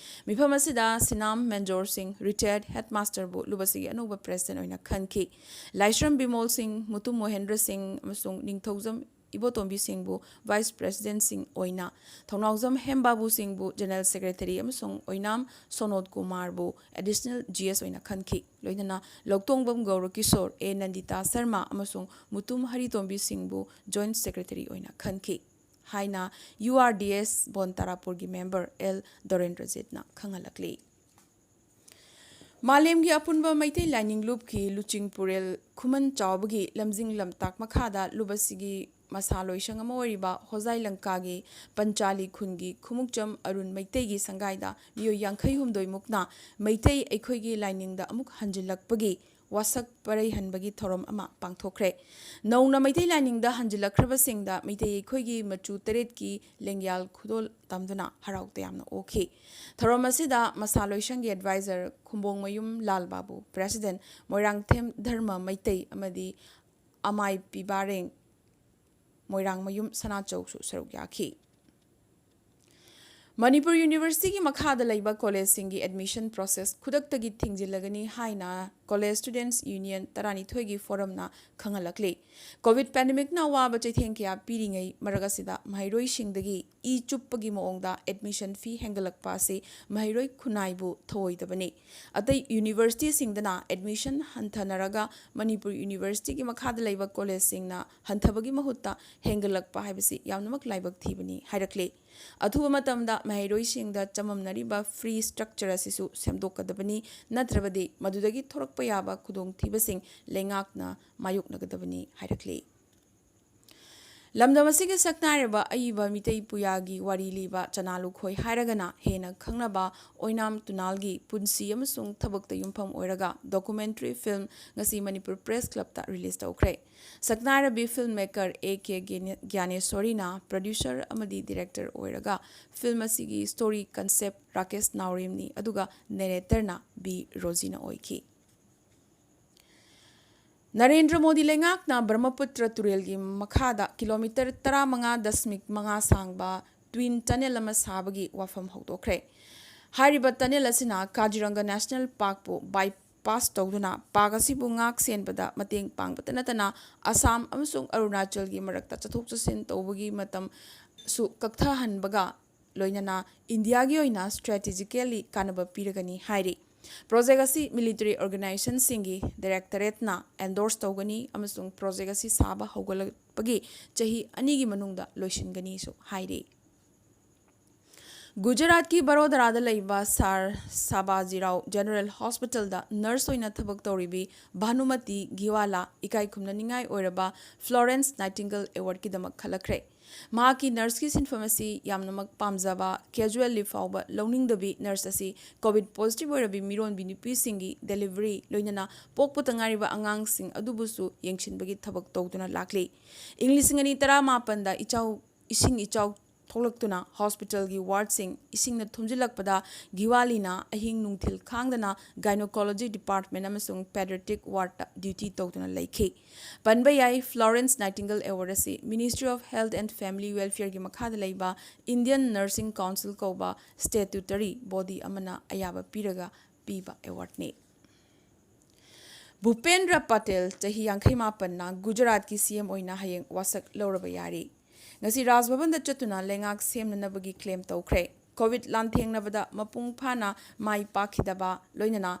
ꯃꯤꯐꯝ ꯑꯁꯤꯗ ꯁꯤꯅꯥꯝ ꯃꯦꯟꯖꯣꯔ ꯁꯤꯡ, ꯔꯤꯇꯥꯌꯔꯗ ꯍꯦꯗꯃꯥꯁꯇꯔꯕꯨ ꯂꯨꯕꯁꯤꯒꯤ ꯑꯅꯧꯕ ꯄ꯭ꯔꯦꯁꯤꯗꯦꯟ ꯑꯣꯏꯅ ꯈꯟꯈꯤ꯫ ꯂꯥꯏꯁ꯭ꯔꯝ ꯕꯤꯃꯣꯜ ꯁꯤꯡ, ꯃꯨꯇꯨꯝ ꯃꯣꯍꯦꯟꯗ꯭ꯔ ꯁꯤꯡ ꯑꯃꯁꯨꯡ ꯅꯤꯡꯊꯧꯖꯝ ꯏꯕꯣꯇꯣꯝꯕꯤ ꯁꯤꯡꯕꯨ ꯚꯥꯏꯁ ꯄ꯭ꯔꯦꯁꯤꯗꯦꯟꯠꯁꯤꯡ ꯑꯣꯏꯅ, ꯊꯧꯅꯥꯎꯖꯝ ꯍꯦꯝꯕꯥꯕꯨ ꯁꯤꯡꯕꯨ ꯖꯦꯅꯔꯦꯜ ꯁꯦꯀ꯭ꯔꯦꯇꯔꯤ ꯑꯃꯁꯨꯡ ꯑꯣꯏꯅꯥꯝ ꯁꯣꯅꯣꯠ ꯀꯨꯃꯥꯔꯕꯨ ꯑꯦꯗꯤꯁꯅꯦꯜ ꯖꯤ ꯑꯦꯁ ꯑꯣꯏꯅ ꯈꯟꯈꯤ꯫ ꯂꯣꯏꯅꯅ ꯂꯧꯇꯣꯡꯕꯝ ꯒꯧꯔꯀꯤꯁꯣꯔ, ꯑꯦ ꯅꯟꯗꯤꯇꯥ ꯁꯔꯃ ꯑꯃꯁꯨꯡ ꯃꯨꯇꯨꯝ ꯍꯔꯤꯇꯣꯝꯕꯤ ꯁꯤꯡꯕꯨ ꯖꯣꯏꯟꯠ ꯁꯦꯀ꯭ꯔꯦꯇꯔꯤ ꯑꯣꯏꯅ ꯈꯟꯈꯤ ꯍꯥꯏꯅ ꯌꯨ ꯑꯥꯔ ꯗꯤ ꯑꯦꯁ ꯕꯣꯟ ꯇꯥꯔꯥꯄꯨꯔꯒꯤ ꯃꯦꯝꯕꯔ ꯑꯦꯜ ꯗꯣꯔꯦꯟꯗ꯭ꯔꯖꯤꯠꯅ ꯈꯪꯍꯜꯂꯛꯂꯤ꯫ ꯃꯥꯂꯦꯝꯒꯤ ꯑꯄꯨꯟꯕ ꯃꯩꯇꯩ ꯂꯥꯏꯅꯤꯡ ꯂꯨꯞꯀꯤ ꯂꯨꯆꯤꯡ ꯄꯨꯔꯦꯜ ꯈꯨꯃꯟ ꯆꯥꯎꯕꯒꯤ ꯂꯝꯖꯤꯡ ꯂꯝꯇꯥꯛ ꯃꯈꯥꯗ ꯂꯨꯞ ꯑꯁꯤꯒꯤ ꯃꯁꯥ ꯂꯣꯏꯁꯪ ꯑꯃ ꯑꯣꯏꯔꯤꯕ ꯍꯣꯖꯥꯏ ꯂꯪꯀꯥꯒꯤ ꯄꯟꯆꯥꯂꯤ ꯈꯨꯟꯒꯤ ꯈꯨꯃꯨꯛꯆꯝ ꯑꯔꯨꯟ ꯃꯩꯇꯩꯒꯤ ꯁꯪꯒꯥꯏꯗ ꯃꯤꯑꯣꯏ ꯌꯥꯡꯈꯩ ꯍꯨꯝꯗꯣꯏ ꯃꯨꯛꯅ ꯃꯩꯇꯩ ꯑꯩꯈꯣꯏꯒꯤ ꯂꯥꯏꯅꯤꯡꯗ ꯑꯃꯨꯛ ꯍꯟꯖꯤꯜꯂꯛꯄꯒꯤ ꯋꯥꯁꯛ ꯄꯔꯩꯍꯟꯕꯒꯤ ꯊꯧꯔꯝ ꯑꯃ ꯄꯥꯡꯊꯣꯛꯈ꯭ꯔꯦ꯫ ꯅꯧꯅ ꯃꯩꯇꯩ ꯂꯥꯏꯅꯤꯡꯗ ꯍꯟꯖꯤꯜꯂꯛꯈ꯭ꯔꯕꯁꯤꯡꯗ ꯃꯩꯇꯩ ꯑꯩꯈꯣꯏꯒꯤ ꯃꯆꯨ ꯇꯔꯦꯠꯀꯤ ꯂꯦꯡꯌꯥꯜ ꯈꯨꯗꯣꯜ ꯇꯝꯗꯨꯅ ꯍꯔꯥꯎ ꯇꯌꯥꯝꯅ ꯑꯣꯛꯈꯤ꯫ ꯊꯧꯔꯝ ꯑꯁꯤꯗ ꯃꯁꯥ ꯂꯣꯏꯁꯪꯒꯤ ꯑꯦꯗꯚꯥꯏꯖꯔ ꯈꯨꯝꯕꯣꯡꯃꯌꯨꯝ ꯂꯥꯜ ꯕꯥꯕꯨ, ꯄ꯭ꯔꯦꯁꯤꯗꯦꯟ ꯃꯣꯏꯔꯥꯡꯊꯦꯝ ꯙꯔꯃ ꯃꯩꯇꯩ ꯑꯃꯗꯤ ꯑꯃꯥꯏ ꯄꯤꯕꯥꯔꯦꯡ ꯃꯣꯏꯔꯥꯡꯃꯌꯨꯝ ꯁꯅꯥꯆꯧꯁꯨ ꯁꯔꯨꯛ ꯌꯥꯈꯤ꯫ ꯃꯅꯤꯄꯨꯔ ꯌꯨꯅꯤꯚꯔꯁꯤꯇꯤꯒꯤ ꯃꯈꯥꯗ ꯂꯩꯕ ꯀꯣꯂꯦꯖꯁꯤꯡꯒꯤ ꯑꯦꯗꯃꯤꯁꯟ ꯄ꯭ꯔꯣꯁꯦꯁ ꯈꯨꯗꯛꯇꯒꯤ ꯊꯤꯡꯖꯤꯜꯂꯒꯅꯤ ꯍꯥꯏꯅ ꯀꯣꯂꯦꯖ ꯁ꯭ꯇꯨꯗꯦꯟꯠꯁ ꯌꯨꯅꯤꯌꯟ ꯇꯔꯥꯅꯤꯊꯣꯏꯒꯤ ꯐꯣꯔꯝꯅ ꯈꯪꯍꯜꯂꯛꯂꯤ꯫ ꯀꯣꯚꯤꯗ ꯄꯦꯟꯗꯦꯃꯤꯛꯅ ꯑꯋꯥꯕ ꯆꯩꯊꯦꯡ ꯀꯌꯥ ꯄꯤꯔꯤꯉꯩ ꯃꯔꯛ ꯑꯁꯤꯗ ꯃꯍꯩꯔꯣꯏꯁꯤꯡꯗꯒꯤ ꯏ ꯆꯨꯞꯄꯒꯤ ꯃꯑꯣꯡꯗ ꯑꯦꯗꯃꯤꯁꯟ ꯐꯤ ꯍꯦꯟꯒꯠꯂꯛꯄ ꯑꯁꯤ ꯃꯍꯩꯔꯣꯏ ꯈꯨꯟꯅꯥꯏꯕꯨ ꯊꯧꯑꯣꯏꯗꯕꯅꯤ꯫ ꯑꯇꯩ ꯌꯨꯅꯤꯚꯔꯁꯤꯇꯤꯁꯤꯡꯗꯅ ꯑꯦꯗꯃꯤꯁꯟ ꯍꯟꯊꯅꯔꯒ ꯃꯅꯤꯄꯨꯔ ꯌꯨꯅꯤꯚꯔꯁꯤꯇꯤꯒꯤ ꯃꯈꯥꯗ ꯂꯩꯕ ꯀꯣꯂꯦꯖꯁꯤꯡꯅ ꯍꯟꯊꯕꯒꯤ ꯃꯍꯨꯠꯇ ꯍꯦꯟꯒꯠꯂꯛꯄ ꯍꯥꯏꯕꯁꯤ ꯌꯥꯝꯅꯃꯛ ꯂꯥꯏꯕꯛ ꯊꯤꯕꯅꯤ ꯍꯥꯏꯔꯛꯂꯤ꯫ ꯑꯊꯨꯕ ꯃꯇꯝꯗ ꯃꯍꯩꯔꯣꯏꯁꯤꯡꯗ ꯆꯃꯝꯅꯔꯤꯕ ꯐꯤ ꯁ꯭ꯇ꯭ꯔꯛꯆꯔ ꯑꯁꯤꯁꯨ ꯁꯦꯝꯗꯣꯛꯀꯗꯕꯅꯤ, ꯅꯠꯇ꯭ꯔꯕꯗꯤ ꯃꯗꯨꯗꯒꯤ ꯊꯣꯔꯛꯄ ꯌꯥꯕ ꯈꯨꯗꯣꯡꯊꯤꯕꯁꯤꯡ ꯂꯩꯉꯥꯛꯅ ꯃꯥꯌꯣꯛꯅꯒꯗꯕꯅꯤ ꯍꯥꯏꯔꯛꯂꯤ꯫ ꯂꯝꯗꯝ ꯑꯁꯤꯒꯤ ꯁꯛꯅꯥꯏꯔꯕ ꯑꯏꯕ ꯃꯤꯇꯩ ꯄꯨꯌꯥꯒꯤ ꯋꯥꯔꯤ ꯂꯤꯕ ꯆꯅꯥ ꯂꯨꯈꯣꯏ ꯍꯥꯏꯔꯒꯅ ꯍꯦꯟꯅ ꯈꯪꯅꯕ ꯑꯣꯏꯅꯥꯝ ꯇꯨꯅꯥꯜꯒꯤ ꯄꯨꯟꯁꯤ ꯑꯃꯁꯨꯡ ꯊꯕꯛꯇ ꯌꯨꯝꯐꯝ ꯑꯣꯏꯔꯒ ꯗꯣꯀꯨꯃꯦꯟꯇꯔꯤ ꯐꯤꯜꯝ ꯉꯁꯤ ꯃꯅꯤꯄꯨꯔ ꯄ꯭ꯔꯦꯁ ꯀ꯭ꯂꯕꯇ ꯔꯤꯂꯤꯖ ꯇꯧꯈ꯭ꯔꯦ꯫ ꯁꯛꯅꯥꯏꯔꯕꯤ ꯐꯤꯜꯝ ꯃꯦꯀꯔ ꯑꯦ ꯀꯦ ꯒ꯭ꯌꯥꯅꯦꯁꯣꯔꯤꯅ ꯄ꯭ꯔꯣꯗ꯭ꯌꯨꯁꯔ ꯑꯃꯗꯤ ꯗꯤꯔꯦꯛꯇꯔ ꯑꯣꯏꯔꯒ ꯐꯤꯜꯝ ꯑꯁꯤꯒꯤ ꯁ꯭ꯇꯣꯔꯤ ꯀꯟꯁꯦꯞ ꯔꯥꯀꯦꯁ ꯅꯥꯎꯔꯦꯝꯅꯤ, ꯑꯗꯨꯒ ꯅꯦꯔꯦꯇꯔꯅ ꯕꯤ ꯔꯣꯖꯤꯅ ꯑꯣꯏꯈꯤ꯫ ꯅꯔꯦꯟꯗ꯭ꯔ ꯃꯣꯗꯤ ꯂꯩꯉꯥꯛꯅ ꯕ꯭ꯔꯍꯃꯄꯨꯇ꯭ꯔ ꯇꯨꯔꯦꯜꯒꯤ ꯃꯈꯥꯗ ꯀꯤꯂꯣꯃꯤꯇꯔ ꯇꯔꯥꯃꯉꯥ ꯗꯁꯃꯤꯛ ꯃꯉꯥ ꯁꯥꯡꯕ ꯇ꯭ꯋꯤꯟ ꯇꯅꯦꯜ ꯑꯃ ꯁꯥꯕꯒꯤ ꯋꯥꯐꯝ ꯍꯧꯗꯣꯛꯈ꯭ꯔꯦ꯫ ꯍꯥꯏꯔꯤꯕ ꯇꯅꯦꯜ ꯑꯁꯤꯅ ꯀꯥꯖꯤꯔꯪꯒ ꯅꯦꯁꯅꯦꯜ ꯄꯥꯔꯛꯄꯨ ꯕꯥꯏꯄꯥꯁ ꯇꯧꯗꯨꯅ ꯄꯥꯔꯛ ꯑꯁꯤꯕꯨ ꯉꯥꯛ ꯁꯦꯟꯕꯗ ꯃꯇꯦꯡ ꯄꯥꯡꯕꯇ ꯅꯠꯇꯅ ꯑꯁꯥꯝ ꯑꯃꯁꯨꯡ ꯑꯔꯨꯅꯥꯆꯜꯒꯤ ꯃꯔꯛꯇ ꯆꯠꯊꯣꯛ ꯆꯠꯁꯤꯟ ꯇꯧꯕꯒꯤ ꯃꯇꯝꯁꯨ ꯀꯛꯊꯍꯟꯕꯒ ꯂꯣꯏꯅꯅ ꯏꯟꯗꯤꯌꯥꯒꯤ ꯑꯣꯏꯅ ꯁ꯭ꯇ꯭ꯔꯦꯇꯦꯖꯤꯀꯦꯜꯂꯤ ꯀꯥꯟꯅꯕ ꯄꯤꯔꯒꯅꯤ ꯍꯥꯏꯔꯤ꯫ ꯄ꯭ꯔꯣꯖꯦꯛ ꯑꯁꯤ ꯃꯤꯂꯤꯇꯔꯤ ꯑꯣꯔꯒꯅꯥꯏꯖꯦꯁꯟꯁꯤꯡꯒꯤ ꯗꯥꯏꯔꯦꯛꯇꯣꯔꯦꯠꯅ ꯑꯦꯟꯗꯣꯔꯁ ꯇꯧꯒꯅꯤ ꯑꯃꯁꯨꯡ ꯄ꯭ꯔꯣꯖꯦꯛ ꯑꯁꯤ ꯁꯥꯕ ꯍꯧꯒꯠꯂꯛꯄꯒꯤ ꯆꯍꯤ ꯑꯅꯤꯒꯤ ꯃꯅꯨꯡꯗ ꯂꯣꯏꯁꯤꯟꯒꯅꯤꯁꯨ ꯍꯥꯏꯔꯤ꯫ ꯒꯨꯖꯔꯥꯠꯀꯤ ꯕꯔꯣꯗꯥꯔꯥꯗ ꯂꯩꯕ ꯁꯥꯔ ꯁꯥꯕꯥꯖꯤꯔꯥꯎ ꯖꯦꯅꯔꯦꯜ ꯍꯣꯁꯄꯤꯇꯥꯜꯗ ꯅꯔꯁ ꯑꯣꯏꯅ ꯊꯕꯛ ꯇꯧꯔꯤꯕꯤ ꯚꯥꯅꯨꯃꯇꯤ ꯒꯤꯋꯥꯂꯥ ꯏꯀꯥꯏ ꯈꯨꯝꯅꯅꯤꯡꯉꯥꯏ ꯑꯣꯏꯔꯕ ꯐ꯭ꯂꯣꯔꯦꯟꯁ ꯅꯥꯏꯇꯤꯡꯒꯦꯜ ꯑꯦꯋꯥꯔꯗꯀꯤꯗꯃꯛ ꯈꯜꯂꯛꯈ꯭ꯔꯦ꯫ ꯃꯍꯥꯛꯀꯤ ꯅꯔꯁꯀꯤ ꯁꯤꯟꯐꯝ ꯑꯁꯤ ꯌꯥꯝꯅꯃꯛ ꯄꯥꯝꯖꯕ, ꯀꯦꯖꯨꯋꯦꯜ ꯂꯤꯐ ꯐꯥꯎꯕ ꯂꯧꯅꯤꯡꯗꯕꯤ ꯅꯔꯁ ꯑꯁꯤ ꯀꯣꯚꯤꯗ ꯄꯣꯖꯤꯇꯤꯚ ꯑꯣꯏꯔꯕꯤ ꯃꯤꯔꯣꯟꯕꯤ ꯅꯨꯄꯤꯁꯤꯡꯒꯤ ꯗꯦꯂꯤꯚꯔꯤ, ꯂꯣꯏꯅꯅ ꯄꯣꯛꯄꯇ ꯉꯥꯏꯔꯤꯕ ꯑꯉꯥꯡꯁꯤꯡ ꯑꯗꯨꯕꯨꯁꯨ ꯌꯦꯡꯁꯤꯟꯕꯒꯤ ꯊꯕꯛ ꯇꯧꯗꯨꯅ ꯂꯥꯛꯂꯤ꯫ ꯏꯪ ꯂꯤꯁꯤꯡ ꯑꯅꯤ ꯇꯔꯥꯃꯥꯄꯟꯗ ꯏꯆꯥꯎ, ꯏꯁꯤꯡ ꯏꯆꯥꯎ ꯊꯣꯛꯂꯛꯇꯨꯅ ꯍꯣꯁꯄꯤꯇꯥꯜꯒꯤ ꯋꯥꯔꯗꯁꯤꯡ ꯏꯁꯤꯡꯅ ꯊꯨꯝꯖꯤꯜꯂꯛꯄꯗ ꯒꯤꯋꯥꯂꯤꯅ ꯑꯍꯤꯡ ꯅꯨꯡꯊꯤꯜ ꯈꯥꯡꯗꯅ ꯒꯥꯏꯅꯣꯀꯣꯂꯣꯖꯤ ꯗꯤꯄꯥꯔꯠꯃꯦꯟ ꯑꯃꯁꯨꯡ ꯄꯦꯗꯤꯌꯥꯇ꯭ꯔꯤꯛ ꯋꯥꯔꯗꯇ ꯗ꯭ꯌꯨꯇꯤ ꯇꯧꯗꯨꯅ ꯂꯩꯈꯤ꯫ ꯄꯟꯕ ꯌꯥꯏ, ꯐ꯭ꯂꯣꯔꯦꯟꯁ ꯅꯥꯏꯇꯤꯡꯒꯦꯜ ꯑꯦꯋꯥꯔꯗ ꯑꯁꯤ Ministry of Health and Family Welfareꯒꯤ ꯃꯈꯥꯗ ꯂꯩꯕ Indian Nursing Council ꯀꯧꯕ ꯁ꯭ꯇꯦꯇ꯭ꯌꯨꯇꯔꯤ ꯕꯣꯗꯤ ꯑꯃꯅ ꯑꯌꯥꯕ ꯄꯤꯔꯒ ꯄꯤꯕ ꯑꯦꯋꯥꯔꯗꯅꯤ꯫ ꯚꯨꯄꯦꯟꯗ꯭ꯔ ꯄꯇꯦꯜ, ꯆꯍꯤ ꯌꯥꯡꯈꯩ ꯃꯥꯄꯟꯅ ꯒꯨꯖꯔꯥꯠꯀꯤ ꯁꯤ ꯑꯦꯝ ꯑꯣꯏꯅ ꯍꯌꯦꯡ ꯋꯥꯁꯛ ꯂꯧꯔꯕ ꯌꯥꯔꯤ꯫ ꯉꯁꯤ ꯔꯥꯖ ꯚꯕꯟꯗ ꯆꯠꯇꯨꯅ ꯂꯩꯉꯥꯛ ꯁꯦꯝꯅꯅꯕꯒꯤ ꯀ꯭ꯂꯦꯝ ꯇꯧꯈ꯭ꯔꯦ꯫ ꯀꯣꯚꯤꯗ ꯂꯥꯟꯊꯦꯡꯅꯕꯗ ꯃꯄꯨꯡ ꯐꯥꯅ ꯃꯥꯏ ꯄꯥꯛꯈꯤꯗꯕ, ꯂꯣꯏꯅꯅ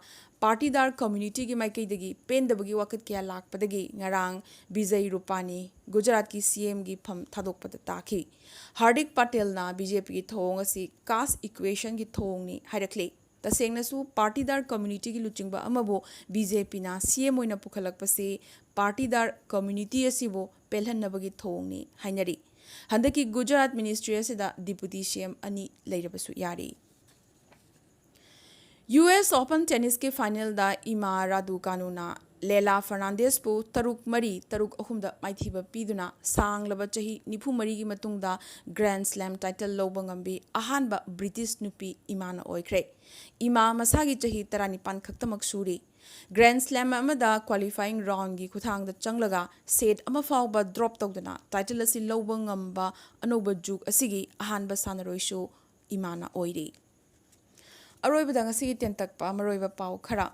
ꯄꯥꯔꯇꯤꯗꯥꯔ ꯀꯝꯃ꯭ꯌꯨꯅꯤꯇꯤꯒꯤ ꯃꯥꯏꯀꯩꯗꯒꯤ ꯄꯦꯟꯗꯕꯒꯤ ꯋꯥꯀꯠ ꯀꯌꯥ ꯂꯥꯛꯄꯗꯒꯤ ꯉꯔꯥꯡ ꯕꯤꯖꯩ ꯔꯨꯄꯥꯅꯤ ꯒꯨꯖꯔꯥꯠꯀꯤ ꯁꯤ ꯑꯦꯝꯒꯤ ꯐꯝ ꯊꯥꯗꯣꯛꯄꯗ ꯇꯥꯈꯤ꯫ ꯍꯥꯔꯗꯤꯛ ꯄꯇꯦꯜꯅ ꯕꯤ ꯖꯦ ꯄꯤꯒꯤ ꯊꯧꯑꯣꯡ ꯑꯁꯤ ꯀꯥꯁ ꯏꯀ꯭ꯋꯦꯁꯟꯒꯤ ꯊꯧꯑꯣꯡꯅꯤ ꯍꯥꯏꯔꯛꯂꯤ꯫ ꯇꯁꯦꯡꯅꯁꯨ, ꯄꯥꯔꯇꯤꯗꯥꯔ ꯀꯝꯃ꯭ꯌꯨꯅꯤꯇꯤꯒꯤ ꯂꯨꯆꯤꯡꯕ ꯑꯃꯕꯨ ꯕꯤ ꯖꯦ ꯄꯤꯅ ꯁꯤ ꯑꯦꯝ ꯑꯣꯏꯅ ꯄꯨꯈꯠꯂꯛꯄꯁꯤ ꯄꯥꯔꯇꯤꯗꯥꯔ ꯀꯝꯃ꯭ꯌꯨꯅꯤꯇꯤ ꯑꯁꯤꯕꯨ ꯄꯦꯜꯍꯟꯅꯕꯒꯤ ꯊꯧꯑꯣꯡꯅꯤ ꯍꯥꯏꯅꯔꯤ꯫ ꯍꯟꯗꯛꯀꯤ ꯒꯨꯖꯔꯥꯠ ꯃꯤꯅꯤꯁꯇ꯭ꯔꯤ ꯑꯁꯤꯗ ꯗꯤꯄꯨꯇꯤ ꯁꯤ ꯑꯦꯝ ꯑꯅꯤ ꯂꯩꯔꯕꯁꯨ ꯌꯥꯔꯤ꯫ ꯌꯨ ꯑꯦꯁ ꯑꯣꯄꯟ ꯇꯦꯅꯤꯁꯀꯤ ꯐꯥꯏꯅꯦꯜꯗ ꯏꯃꯥ ꯔꯥꯗꯨꯀꯥꯅꯨꯅ ꯂꯦꯂꯥ ꯐꯔꯅꯥꯟꯗꯦꯁꯄꯨ ꯇꯔꯨꯛ ꯃꯔꯤ, ꯇꯔꯨꯛ ꯑꯍꯨꯝꯗ ꯃꯥꯏꯊꯤꯕ ꯄꯤꯗꯨꯅ ꯁꯥꯡꯂꯕ ꯆꯍꯤ ꯅꯤꯐꯨ ꯃꯔꯤꯒꯤ ꯃꯇꯨꯡꯗ ꯒ꯭ꯔꯥꯟꯗ ꯁ꯭ꯂꯦꯝ ꯇꯥꯏꯇꯜ ꯂꯧꯕ ꯉꯝꯕꯤ ꯑꯍꯥꯟꯕ ꯕ꯭ꯔꯤꯇꯤꯁ ꯅꯨꯄꯤ ꯏꯃꯥꯅ ꯑꯣꯏꯈ꯭ꯔꯦ꯫ ꯏꯃꯥ ꯃꯁꯥꯒꯤ ꯆꯍꯤ ꯇꯔꯥꯅꯤꯄꯥꯟ ꯈꯛꯇꯃꯛ ꯁꯨꯔꯤ꯫ ꯒ꯭ꯔꯥꯟꯗ ꯁ꯭ꯂꯦꯝ ꯑꯃꯗ ꯀ꯭ꯋꯥꯂꯤꯐꯥꯏꯌꯤꯡ ꯔꯥꯎꯟꯒꯤ ꯈꯨꯊꯥꯡꯗ ꯆꯪꯂꯒ ꯁꯦꯠ ꯑꯃ ꯐꯥꯎꯕ ꯗ꯭ꯔꯣꯞ ꯇꯧꯗꯅ ꯇꯥꯏꯇꯜ ꯑꯁꯤ ꯂꯧꯕ ꯉꯝꯕ ꯑꯅꯧꯕ ꯖꯨꯒ ꯑꯁꯤꯒꯤ ꯑꯍꯥꯟꯕ ꯁꯥꯟꯅꯔꯣꯏꯁꯨ ꯏꯃꯥꯅ ꯑꯣꯏꯔꯤ꯫ ꯑꯔꯣꯏꯕꯗ ꯉꯁꯤꯒꯤ ꯇꯦꯟꯇꯛꯄ ꯃꯔꯨꯑꯣꯏꯕ ꯄꯥꯎ ꯈꯔ꯫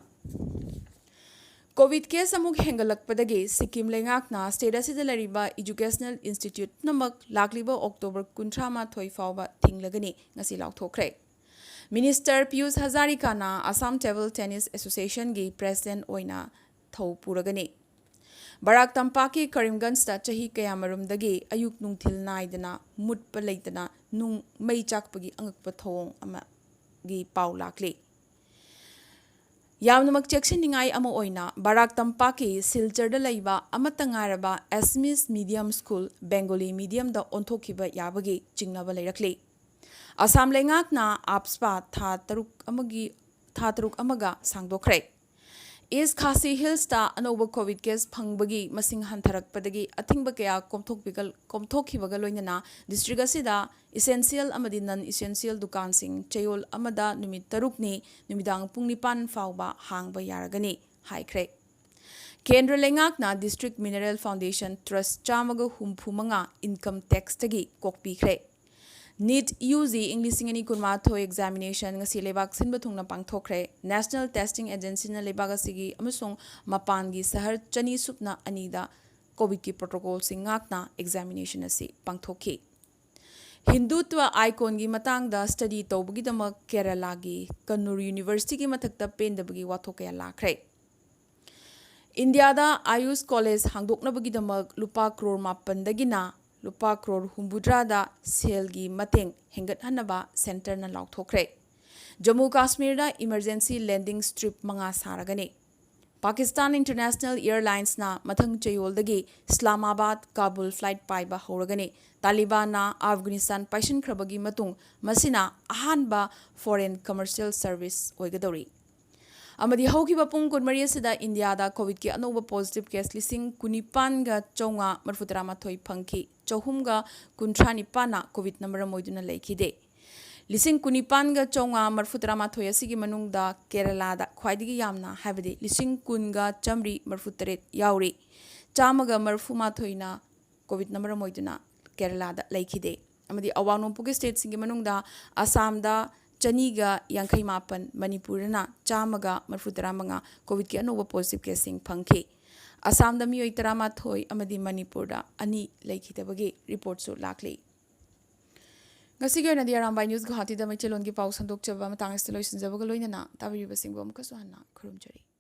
ꯀꯣꯚꯤꯗ ꯀꯦꯁ ꯑꯃꯨꯛ ꯍꯦꯟꯒꯠꯂꯛꯄꯗꯒꯤ ꯁꯤꯛꯀꯤꯝ ꯂꯩꯉꯥꯛꯅ ꯁ꯭ꯇꯦꯠ ꯑꯁꯤꯗ ꯂꯩꯔꯤꯕ ꯏꯖꯨꯀꯦꯁꯅꯦꯜ ꯏꯟꯁꯇꯤꯇ꯭ꯌꯨꯠ ꯄꯨꯝꯅꯃꯛ ꯂꯥꯛꯂꯤꯕ ꯑꯣꯛꯇꯣꯕꯔ ꯀꯨꯟꯊ꯭ꯔꯥ ꯃꯥꯊꯣꯏ ꯐꯥꯎꯕ ꯊꯤꯡꯂꯒꯅꯤ ꯉꯁꯤ ꯂꯥꯎꯊꯣꯛꯈ꯭ꯔꯦ꯫ ꯃꯤꯅꯤꯁꯇꯔ ꯄꯤꯌꯨꯁ ꯍꯖꯥꯔꯤꯀꯥꯅ ꯑꯁꯥꯝ ꯇꯦꯕꯜ ꯇꯦꯅꯤꯁ ꯑꯦꯁꯣꯁꯤꯌꯦꯁꯟꯒꯤ ꯄ꯭ꯔꯦꯁꯤꯗꯦꯟꯠ ꯑꯣꯏꯅ ꯊꯧ ꯄꯨꯔꯒꯅꯤ꯫ ꯕꯔꯥꯛ ꯇꯝꯄꯥꯛꯀꯤ ꯀꯔꯤꯝꯒꯟꯖꯇ ꯆꯍꯤ ꯀꯌꯥꯃꯔꯨꯝꯗꯒꯤ ꯑꯌꯨꯛ ꯅꯨꯡꯊꯤꯜ ꯅꯥꯏꯗꯅ ꯃꯨꯠꯄ ꯂꯩꯇꯅ ꯅꯨꯡ ꯃꯩ ꯆꯥꯛꯄꯒꯤ ꯑꯉꯛꯄ ꯊꯧꯑꯣꯡ ꯑꯃꯒꯤ ꯄꯥꯎ ꯂꯥꯛꯂꯤ꯫ ꯌꯥꯝꯅꯃꯛ ꯆꯦꯛꯁꯤꯟꯅꯤꯡꯉꯥꯏ ꯑꯃ ꯑꯣꯏꯅ ꯕꯔꯥꯛ ꯇꯝꯄꯥꯛꯀꯤ ꯁꯤꯜꯆꯔꯗ ꯂꯩꯕ ꯑꯃꯠꯇ ꯉꯥꯏꯔꯕ ꯑꯦꯁꯃꯤꯁ ꯃꯤꯗꯤꯌꯝ ꯁ꯭ꯀꯨꯜ ꯕꯦꯡꯒꯣꯂꯤ ꯃꯤꯗꯤꯌꯝꯗ ꯑꯣꯟꯊꯣꯛꯈꯤꯕ ꯌꯥꯕꯒꯤ ꯆꯤꯡꯅꯕ ꯂꯩꯔꯛꯂꯤ꯫ ꯑꯁꯥꯝ ꯂꯩꯉꯥꯛꯅ ꯑꯥꯞꯁꯄꯥ ꯊꯥ ꯇꯔꯨꯛ ꯑꯃꯒꯤ ꯊꯥ ꯇꯔꯨꯛ ꯑꯃꯒ ꯁꯥꯡꯗꯣꯛꯈ꯭ꯔꯦ꯫ ꯏꯁ ꯈꯥꯁꯤ ꯍꯤꯜꯁꯇ ꯑꯅꯧꯕ ꯀꯣꯚꯤꯗ ꯀꯦꯁ ꯐꯪꯕꯒꯤ ꯃꯁꯤꯡ ꯍꯟꯊꯔꯛꯄꯗꯒꯤ ꯑꯊꯤꯡꯕ ꯀꯌꯥ ꯀꯣꯝꯊꯣꯛꯄꯤꯒ- ꯀꯣꯝꯊꯣꯛꯈꯤꯕꯒ ꯂꯣꯏꯅꯅ ꯗꯤꯁꯇ꯭ꯔꯤꯛ ꯑꯁꯤꯗ ꯏꯁꯦꯟꯁꯤꯌꯦꯜ ꯑꯃꯗꯤ ꯅꯟ ꯏꯁꯦꯟꯁꯤꯌꯦꯜ ꯗꯨꯀꯥꯟꯁꯤꯡ ꯆꯌꯣꯜ ꯑꯃꯗ ꯅꯨꯃꯤꯠ ꯇꯔꯨꯛꯅꯤ ꯅꯨꯃꯤꯗꯥꯡ ꯄꯨꯡ ꯅꯤꯄꯥꯟ ꯐꯥꯎꯕ ꯍꯥꯡꯕ ꯌꯥꯔꯒꯅꯤ ꯍꯥꯏꯈ꯭ꯔꯦ꯫ ꯀꯦꯟꯗ꯭ꯔ ꯂꯩꯉꯥꯛꯅ ꯗꯤꯁꯇ꯭ꯔꯤꯛ ꯃꯤꯅꯔꯦꯜ ꯐꯥꯎꯟꯗꯦꯁꯟ ꯇ꯭ꯔꯁ ꯆꯥꯝꯃꯒ ꯍꯨꯝꯐꯨ ꯃꯉꯥ ꯏꯟꯀꯝ ꯇꯦꯛꯁꯇꯒꯤ ꯀꯣꯛꯄꯤꯈ꯭ꯔꯦ꯫ ꯅꯤꯠ ꯌꯨ ꯖꯤ ꯏꯪ ꯂꯤꯁꯤꯡ ꯑꯅꯤ ꯀꯨꯟꯃꯥꯊꯣꯏ ꯑꯦꯛꯖꯥꯃꯤꯅꯦꯁꯟ ꯉꯁꯤ ꯂꯩꯕꯥꯛ ꯁꯤꯟꯕ ꯊꯨꯡꯅ ꯄꯥꯡꯊꯣꯛꯈ꯭ꯔꯦ꯫ ꯅꯦꯁꯅꯦꯜ ꯇꯦꯁꯇꯤꯡ ꯑꯦꯖꯦꯟꯁꯤꯅ ꯂꯩꯕꯥꯛ ꯑꯁꯤꯒꯤ ꯑꯃꯁꯨꯡ ꯃꯄꯥꯟꯒꯤ ꯁꯍꯔ ꯆꯅꯤ ꯁꯨꯞꯅ ꯑꯅꯤꯗ ꯀꯣꯚꯤꯗꯀꯤ ꯄ꯭ꯔꯣꯇꯣꯀꯣꯜꯁꯤꯡ ꯉꯥꯛꯅ ꯑꯦꯛꯖꯥꯃꯤꯅꯦꯁꯟ ꯑꯁꯤ ꯄꯥꯡꯊꯣꯛꯈꯤ꯫ ꯍꯤꯟꯗꯨꯇ꯭ꯋ ꯑꯥꯏꯀꯣꯟꯒꯤ ꯃꯇꯥꯡꯗ ꯁ꯭ꯇꯗꯤ ꯇꯧꯕꯒꯤꯗꯃꯛ ꯀꯦꯔꯂꯥꯒꯤ ꯀꯟꯅꯨꯔ ꯌꯨꯅꯤꯚꯔꯁꯤꯇꯤꯒꯤ ꯃꯊꯛꯇ ꯄꯦꯟꯗꯕꯒꯤ ꯋꯥꯊꯣꯛ ꯀꯌꯥ ꯂꯥꯛꯈ꯭ꯔꯦ꯫ ꯏꯟꯗꯤꯌꯥꯗ ꯑꯥꯌꯨꯁ ꯀꯣꯂꯦꯖ ꯍꯥꯡꯗꯣꯛꯅꯕꯒꯤꯗꯃꯛ ꯂꯨꯄꯥ ꯀ꯭ꯔꯣꯔ ꯃꯥꯄꯟꯗꯒꯤꯅ ꯂꯨꯄꯥ ꯀ꯭ꯔꯣꯔ ꯍꯨꯝꯐꯨꯇꯔꯥꯗ ꯁꯦꯜꯒꯤ ꯃꯇꯦꯡ ꯍꯦꯟꯒꯠꯍꯟꯅꯕ ꯁꯦꯟꯇꯔꯅ ꯂꯥꯎꯊꯣꯛꯈ꯭ꯔꯦ꯫ ꯖꯝꯃꯨ ꯀꯥꯁꯃꯤꯔꯗ ꯏꯃꯔꯖꯦꯟꯁꯤ ꯂꯦꯟꯗꯤꯡ ꯁ꯭ꯇ꯭ꯔꯤꯞ ꯃꯉꯥ ꯁꯥꯔꯒꯅꯤ꯫ ꯄꯥꯀꯤꯁꯇꯥꯟ ꯏꯟꯇꯔꯅꯦꯁꯅꯦꯜ ꯑꯦꯌꯔꯂꯥꯏꯟꯁꯅ ꯃꯊꯪ ꯆꯌꯣꯜꯗꯒꯤ ꯏꯁꯂꯥꯃꯥꯕꯥꯗ ꯀꯥꯕꯨꯜ ꯐ꯭ꯂꯥꯏꯠ ꯄꯥꯏꯕ ꯍꯧꯔꯒꯅꯤ꯫ ꯇꯥꯂꯤꯕꯥꯟꯅ ꯑꯐꯒꯥꯅꯤꯁꯇꯥꯟ ꯄꯥꯏꯁꯤꯟꯈ꯭ꯔꯕꯒꯤ ꯃꯇꯨꯡ ꯃꯁꯤꯅ ꯑꯍꯥꯟꯕ ꯐꯣꯔꯦꯟ ꯀꯃꯔꯁꯤꯌꯦꯜ ꯁꯔꯚꯤꯁ ꯑꯣꯏꯒꯗꯧꯔꯤ꯫ ꯑꯃꯗꯤ ꯍꯧꯈꯤꯕ ꯄꯨꯡ ꯀꯨꯟꯃꯔꯤ ꯑꯁꯤꯗ ꯏꯟꯗꯤꯌꯥꯗ ꯀꯣꯚꯤꯗꯀꯤ ꯑꯅꯧꯕ ꯄꯣꯖꯤꯇꯤꯚ ꯀꯦꯁ ꯂꯤꯁꯤꯡ ꯀꯨꯟꯅꯤꯄꯥꯟꯒ ꯆꯥꯝꯃꯉꯥ ꯃꯔꯤꯐꯨꯇꯔꯥ ꯃꯥꯊꯣꯏ ꯐꯪꯈꯤ꯫ ꯆꯍꯨꯝꯒ ꯀꯨꯟꯊ꯭ꯔꯥ ꯅꯤꯄꯥꯟꯅ ꯀꯣꯚꯤꯗꯅ ꯃꯔꯝ ꯑꯣꯏꯗꯨꯅ ꯂꯩꯈꯤꯗꯦ꯫ ꯂꯤꯁꯤꯡ ꯀꯨꯟꯅꯤꯄꯥꯟꯒ ꯆꯥꯝꯃꯉꯥ ꯃꯔꯤꯐꯨꯇꯔꯥ ꯃꯥꯊꯣꯏ ꯑꯁꯤꯒꯤ ꯃꯅꯨꯡꯗ ꯀꯦꯔꯂꯥꯗ ꯈ꯭ꯋꯥꯏꯗꯒꯤ ꯌꯥꯝꯅ, ꯍꯥꯏꯕꯗꯤ ꯂꯤꯁꯤꯡ ꯀꯨꯟꯒ ꯆꯥꯝꯃꯔꯤ ꯃꯔꯤꯐꯨꯇꯔꯦꯠ ꯌꯥꯎꯔꯤ꯫ ꯆꯥꯝꯃꯒ ꯃꯔꯤꯐꯨ ꯃꯥꯊꯣꯏꯅ ꯀꯣꯚꯤꯗꯅ ꯃꯔꯝ ꯑꯣꯏꯗꯨꯅ ꯀꯦꯔꯂꯥꯗ ꯂꯩꯈꯤꯗꯦ꯫ ꯑꯃꯗꯤ ꯑꯋꯥꯡ ꯅꯣꯡꯄꯣꯛꯀꯤ ꯁ꯭ꯇꯦꯠꯁꯤꯡꯒꯤ ꯃꯅꯨꯡꯗ ꯑꯁꯥꯝꯗ ꯆꯅꯤꯒ ꯌꯥꯡꯈꯩ ꯃꯥꯄꯟ, ꯃꯅꯤꯄꯨꯔꯗꯅ ꯆꯥꯝꯃꯒ ꯃꯔꯤꯐꯨꯇꯔꯥ ꯃꯉꯥ ꯀꯣꯚꯤꯗꯀꯤ ꯑꯅꯧꯕ ꯄꯣꯖꯤꯇꯤꯚ ꯀꯦꯁꯁꯤꯡ ꯐꯪꯈꯤ꯫ ꯑꯁꯥꯝꯗ ꯃꯤꯑꯣꯏ ꯇꯔꯥꯃꯥꯊꯣꯏ ꯑꯃꯗꯤ ꯃꯅꯤꯄꯨꯔꯗ ꯑꯅꯤ ꯂꯩꯈꯤꯗꯕꯒꯤ ꯔꯤꯄꯣꯔꯠꯁꯨ ꯂꯥꯛꯂꯤ꯫ ꯉꯁꯤꯒꯤ ꯑꯣꯏꯅꯗꯤ ꯑꯔꯥꯝꯕꯥꯏ ꯅ꯭ꯌꯨꯁ ꯒꯨꯋꯥꯍꯥꯇꯤꯗ ꯃꯩꯇꯩꯂꯣꯟꯒꯤ ꯄꯥꯎ ꯁꯟꯗꯣꯛꯆꯕ ꯃꯇꯥꯡ ꯑꯁꯤꯗ ꯂꯣꯏꯁꯤꯟꯖꯕꯒ ꯂꯣꯏꯅꯅ ꯇꯥꯕꯤꯔꯤꯕꯁꯤꯡꯕꯨ ꯑꯃꯨꯛꯀꯁꯨ ꯍꯟꯅ ꯈꯨꯔꯨꯝꯖꯔꯤ꯫